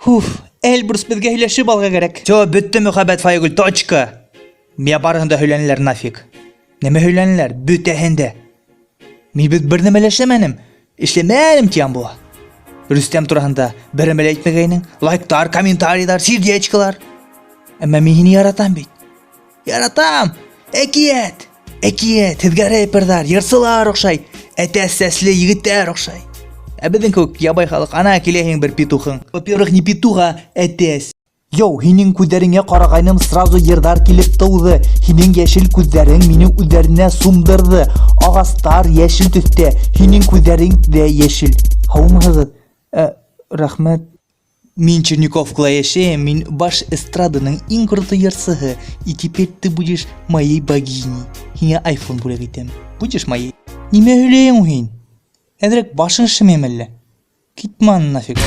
Хуф, Эльбрус, беҙгә һөйләшеп алырға кәрәк. Все, бөттө мөхәббәт, Фаягөл, точка. Миңә барыһын да һөйләнеләр нафиг. Нәмә һөйләнеләр? Бөтәһен дә. Мин бит бер нәмә лә эшләмәнем. Эшләмәнем тигән була. Рөстәм тураһында бер нәмә лә әйтмәгәйнең. Лайктар, комментарийлар, сердечкалар. Әммә мин һине яратам бит. Яратам! Әкият! Әкият! Һеҙгә рэперҙар, йырсылар оҡшай, әтәс сәсле егеттәр оҡшай. Ә беҙҙең кеүек ябай халыҡ, ана киләһең бер петухың. Во-первых, не петух, а әтәс. Йоу, һинең күҙҙәреңә ҡарағайным, сразу йырҙар килеп тыуҙы. Һинең йәшел күҙҙәрең мине үҙҙәренә сумдырҙы. Ағастар йәшел төҫтә, һинең күҙҙәрең дә йәшел. Һаумыһығыҙ? Ә, рәхмәт. Мин Черниковкала йәшәйем, мин баш эстраданың иң крутой йырсыһы, и теперь ты будешь моей богиней. Һиңә айфон бүләк итәм. Будешь моей? Нимә һөйләйһең һин? Әҙерәк башың эшләмәйме әллә? Кит ман нафиг.